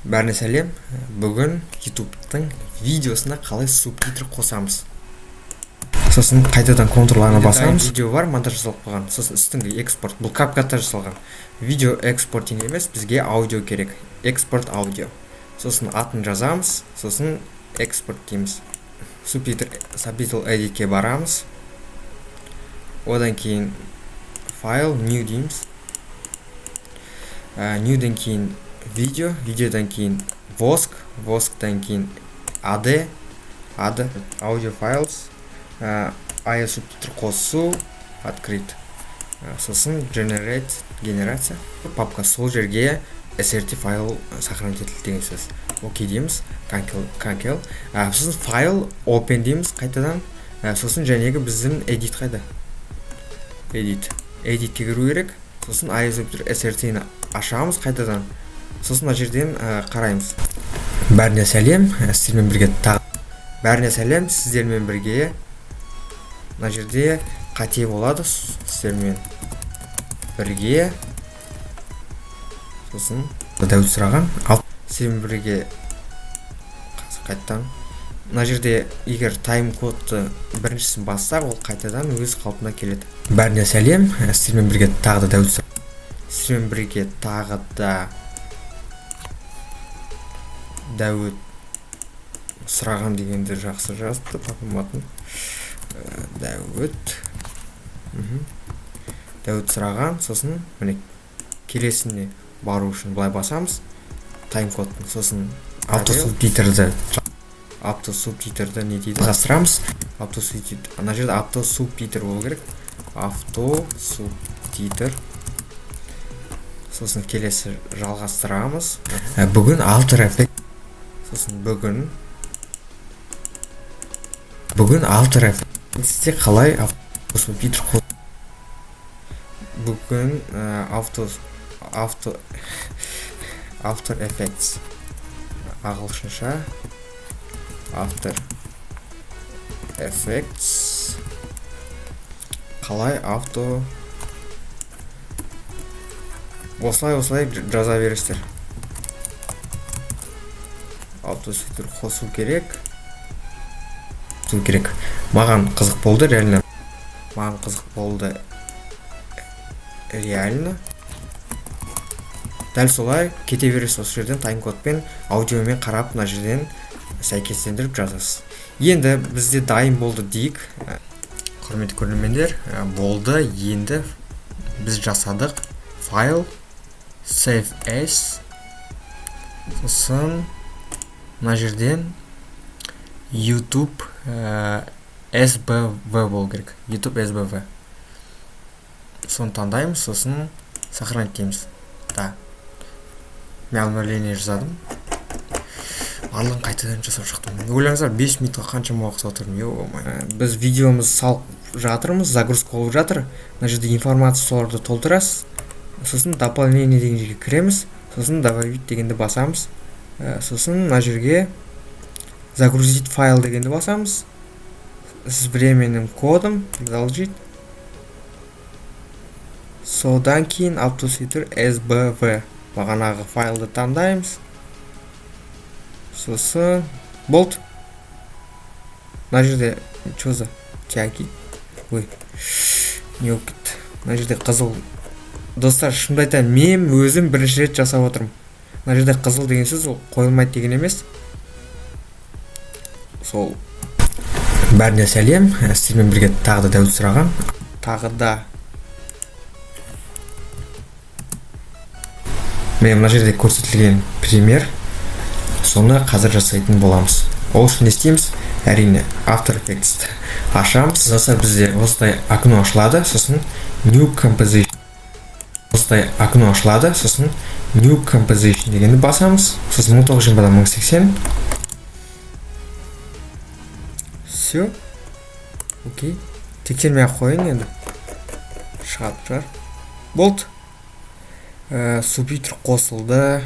Бәріне сәлем. Бүгін YouTube'тың видеосына қалай субтитр қосамыз. Сосын қайтадан контурларына басамыз. Видео бар, монтаж жасалып қойған. Сосын үстіңгі экспорт. Бұл CapCut'та жасалған. Видео экспортинг емес, бізге аудио керек. Экспорт аудио. Сосын атын жазамыз, сосын экспорт дейміз. Субтитр, subtitle edit'ке барамыз. Одан кейін файл, new дейміз. New'ден кейін видео, видеодан кейін воск, восктан кейін AD, AD, аудио files, ая субтитр қосу, открыть. Сосын generate, генерация. Папка сол жерге SRT файл сохранить етілді деген сөз. Окей дейміз, cancel. Сосын файл open дейміз қайтадан. Сосын жәнегі біздің edit қайда? Edit. Editке кіру керек. Сосын ая субтитр SRT-ні ашамыз қайтадан. Сосын мына жерден қараймыз. Бәріне сәлем, сіздермен бірге тағы. Бәріне сәлем, сіздермен бірге. Мына жерде қате болады, сіздермен бірге. Сосын Дәуіт сұраған. Ал сіздермен бірге қайтадан. Мына жерде егер тайм кодты біріншісін бассақ, ол қайтадан өз қалпына келеді. Бәріне сәлем, сіздермен бірге тағы да Дәуіт. Сіздермен бірге тағы да Дәуіт сұраған дегенді жақсы жазыпты, папам атын. Дәуіт. Дәуіт сұраған, сосын міне келесіне бару үшін былай басамыз. Тайм кодтың, сосын автосубтитрді, автосубтитрді не дейді? Жалғастырамыз. Автосубтитр, ана жерде автосубтитр болу керек. Автосубтитр. Сосын келесі жалғастырамыз. Бүгін After Effects. Сосын бүгін After Effects'те қалай автосубтитр бүгін авто авто After Effects ағылшынша After Effects қалай авто осылай жаза бересіздер. Автосубтитр қосу керек. Қосу керек. Маған қызық болды, реально. Маған қызық болды. Реально. Дәл солай кете бересіз осы жерден тайм-кодпен, аудиомен қарап, мына жерден сәйкестендіріп жазасыз. Енді бізде дайын болды дейік. Құрметті көрермендер, болды. Енді біз жасадық. Файл, save as, сосын мына жерден YouTube SBV болу керек. YouTube SBV. Соны таңдаймыз, сосын сохранить дейміз. Да. Мен обновление жасадым. Барлығын қайтадан жасап шықтым. Ойлаңыздар, 5 минутқа қаншама уақыт отырдым. Ё-моё. Біз видеомызды салып жатырмыз, загрузка болып жатыр. Мына жерде информация соларды толтырасыз. Сосын дополнение деген жерге кіреміз. Сосын добавить дегенді басамыз. Сосын мына жерге загрузить файл дегенді басамыз. С временным кодом продолжить. Содан кейін автосубтитр SBV бағанағы файлды таңдаймыз. Сосын болды. Мына жерде что за тяги? Ой, не болып кетті? Мына жерде қызыл. Достар, шынымды айтайын, мен өзім бірінші рет жасап отырмын. Мына жерде қызыл деген сөз ол қойылмайды деген емес. Сол. Бәріне сәлем, сіздермен бірге тағы да Дәуіт сұраған. Тағы да міне мына жерде көрсетілген пример, соны қазір жасайтын боламыз. Ол үшін не істейміз? Әрине, After Effects ашамыз. Достар, бізде осындай окно ашылады, сосын New Composition. Осындай окно ашылады, сосын New Composition дегенді басамыз. Сосын 1920 1080. Все. Окей. Тексермей ақ қояйын енді. Шығатын шығар. Болды. Субтитр қосылды.